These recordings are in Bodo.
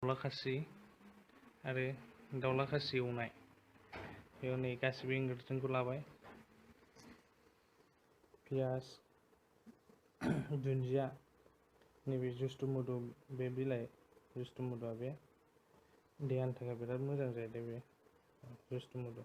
दाउला खासि आरो दाउला खासि एवनाय बेयाव नै गासिबो इंग्रेडियेन्टखौ लाबाय पियाज दुन्दिया नैबे जुस्तुमुदु बे बिलाइ जुस्तुमुदुआ बे देहानि थाखाय बिराद मोजां जाहैदों बे जुस्तुमुदु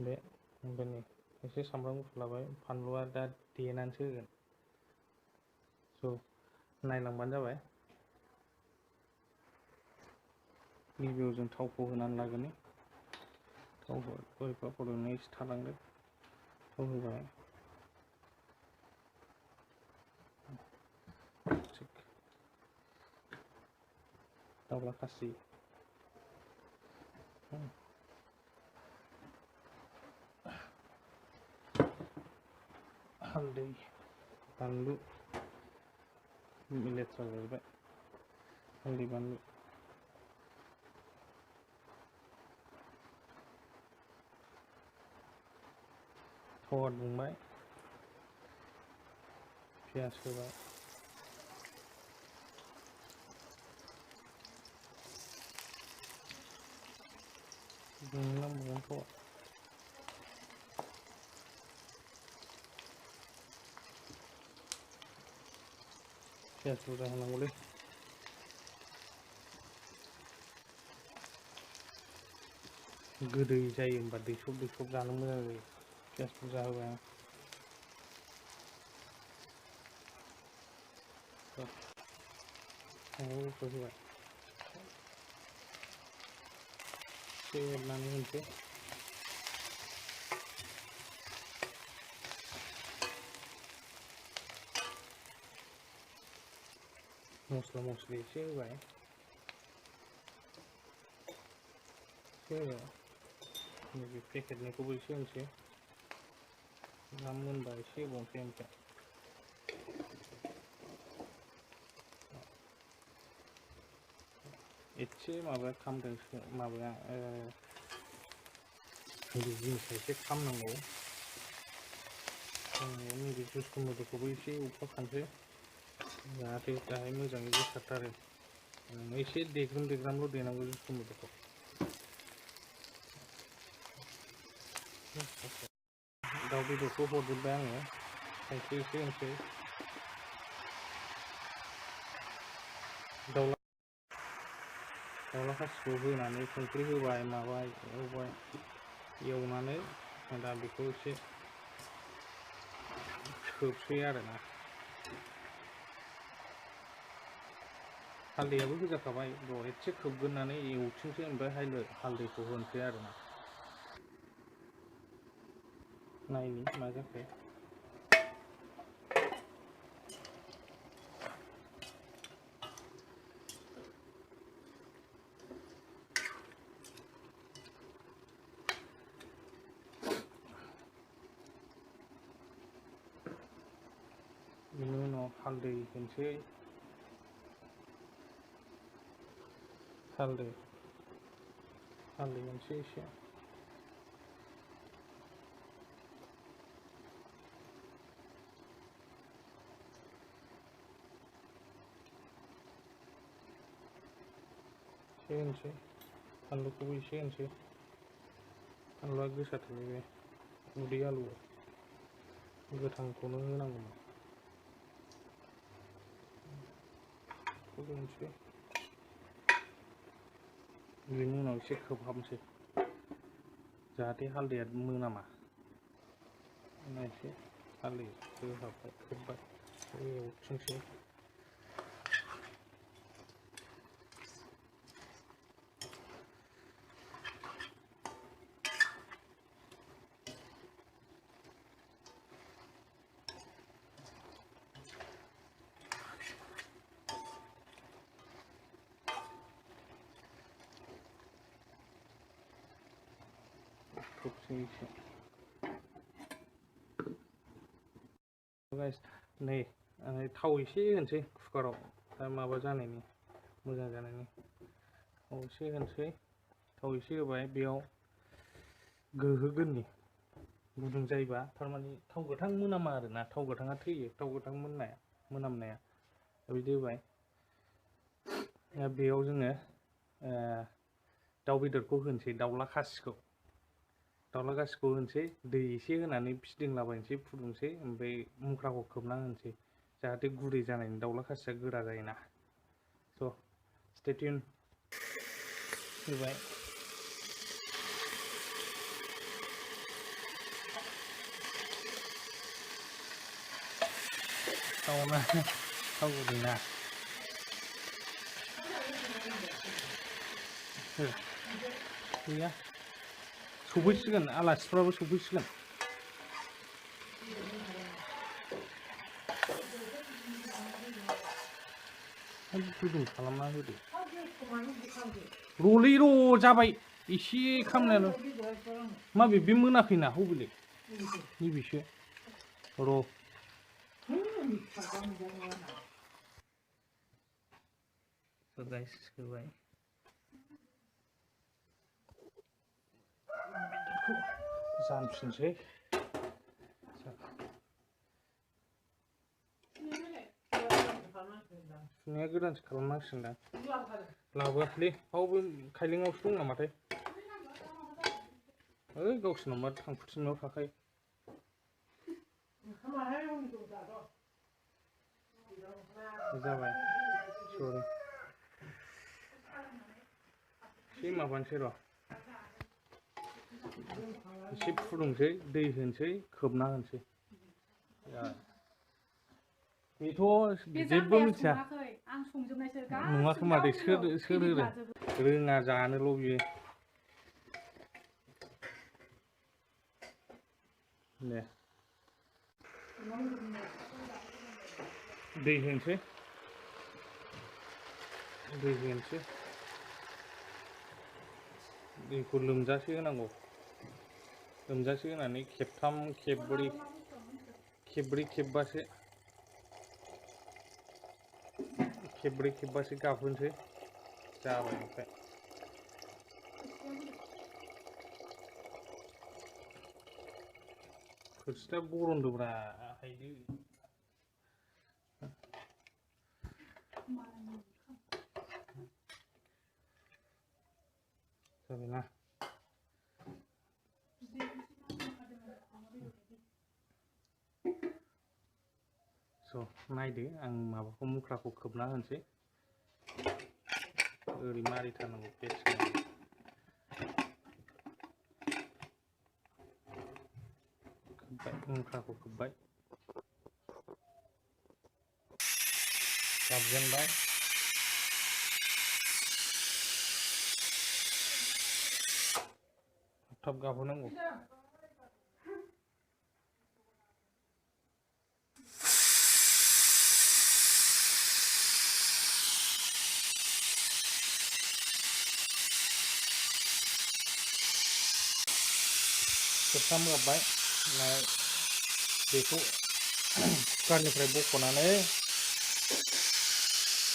बे ओमफ्राय नै एसे सामब्राम गुफुर लाबाय फानलुआ दा देनानैसो होगोन स' नायलांबानो जाबाय गिबियाव जों थावखौ होनानै लागोन थावखौ बोरैबा फुदुंनाय एसे थालांदो थाव होबाय दाउला खासि हालदै बानलु लेथ्रा जाहैबाय हालदै बानलु थावा दुंबाय पियाज होबाय दुंनांगौमोन थावा पियाज बुरजा होनांगौलै गोदै जायो होमबा दैसब दैसब जानो मोजां जायो पियाज बुरजा होबाय सामब्राम गुफुर होबाय एसे एरनानै होनोसै मस्ला मस्लि एसे होबाय नैबे पेकेटनिखौबो एसे होनोसै ना मोनबा एसे होबावनोसै ओमफ्राय एसे माबा खामदों माबाया जिनिसा एसे खामनांगौ नैबे जुस्तुमुदुखौबो एसे एवफाखानोसै जाहाथे दाहाय मोजाङै गोसारथारो एसे देग्रोमल' देनांगौ जुस्तुमुदुखौ दाउ बेदरखौ हरजोब्बाय आङो संख्रि एसे होनोसै दाउला खासिखौ होनानै संख्रि होबाय माबाय एवबाय एवनानै दा बेखौ एसे खोबसै आरोना हालदैयाबो होजाखाबाय एसे खोबग्रोनानै एवफिनसै ओमफ्राय हालदैखौ होनोसै आरोना नायनि मा जाखो बेनि उनाव हालदै होनोसै हालदै होनोसै एसे होनोसै फानलुखौबो एसे होनोसै फानलुआ गोसाथारलै बे उदै आलु गोथांखौनो होनांगौमोन होनोसै बेनि उनाव एसे खोबहाबनोसै जाहाथे हालदैया मोनामा एसे हालदै होहाबबाय खोबबाय एवफिनसै नै थाव एसे होनोसै कुकाराव दा माबा जानायनि मोजां जानायनि थाव एसे होनोसै थाव एसे होबाय बेयाव गोहोगोननि गुदुं जायोबा थारमाने थाव गोथां मोनामा आरोना थाव गोथाङा थैयो थाव गोथां मोनामनाया बिदि होबाय बेयाव जोङो दाउ बेदरखौ होनोसै, दाउला खासिखौ होनोसै, दै एसे होनानै फिदिंलाबायनोसै, फुदुंसै, ओमफ्राय मुख्राखौ खोबना होनोसै जाहाथे गुरै जानायनि, दाउला खासिया गोरा जायोना। स' स्टे टिउन। होबाय, थावना थाव गुदुंना गैया, सफैसिगोन, आलासिफ्राबो सफैसिगोन। गुदुं खालामना होदो। रलै र' जाबाय, एसे खामनायानो। माबे बे मोनाखैना हबिले नैबेसो र'। गाइस होबाय, जानफिनसै। सुनाया गोदानसो खालामनांसिगोन दां। लाबोआखैलै, बावबो खायलेंआवसो दं नामाथाय। ओइ गावसोरनाव थांफुथिनायाव थाखायो। जाबाय, सरि। एसे माबानोसै र', एसे फुदुंसै, दै होनोसै, खोबना होनोसै। बेथ' जेबो मिथिया। नङा खोमा दे, सोर होदों? रोङा जानोल' बियो। दे दै होनोसै, दैखौ लोमजासे होनांगौ। लोमजासे होनानै खेबथाम खेबब्रै खेबबासो गाबहोनोसै, जाबाय ओमफ्राय। खोरस्लिया बरनदोब्रा आहायदो। जाबायना? स' नायदो, आं माबाखौ मुख्राखौ खोबना होनोसै। ओरै मारिथारनांगौ, मुख्राखौ खोब्बाय, गाबजेनबाय। थाब गाबहोनांगौ। खेबथाम गाबबाय, बेखौ कुकारनिफ्राय बख'नानै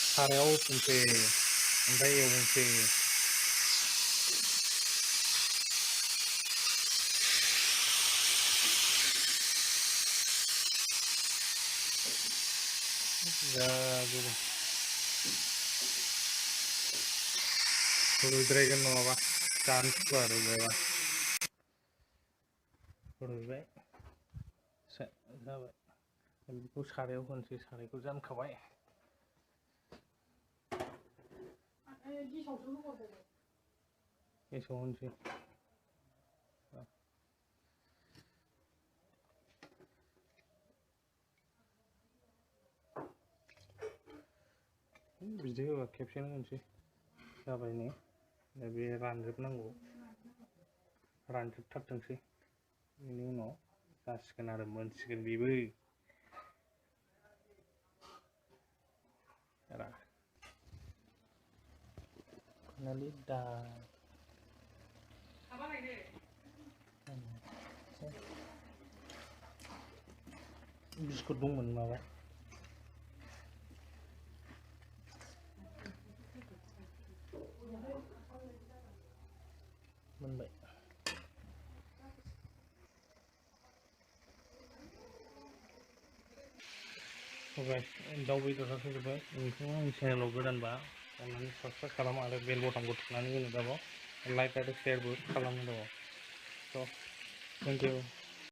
सारायाव होफिनसै, ओमफ्राय एवनोसै। रुद्रायगोन नङाबा, जानो सुखुवा रुइबाय। जाबाय, बेखौ सारायाव होनोसै, सारायखौ जानखाबाय। गेसाव होनोसै। बिदि होबा खेबसेनो होनोसै। जाबाय नै, बे रानजोबनांगौ, रानजोबथारथोंसै। बेनि उनाव जासिगोन आरो, मोनसिगोन बेबो। बिस्कुट दंमोन माबा। मोनबाय। दाउ बेदरा होजोबबाय। नोंथाङा आंनि चेनेलाव गोदानबा अन्नानै साबस्क्राइब खालाम आरो बेल बटनखौ थुनानै होनो दाबाव लाइक आरो शेयारबो खालामनो दाबाव स' थेंक इउ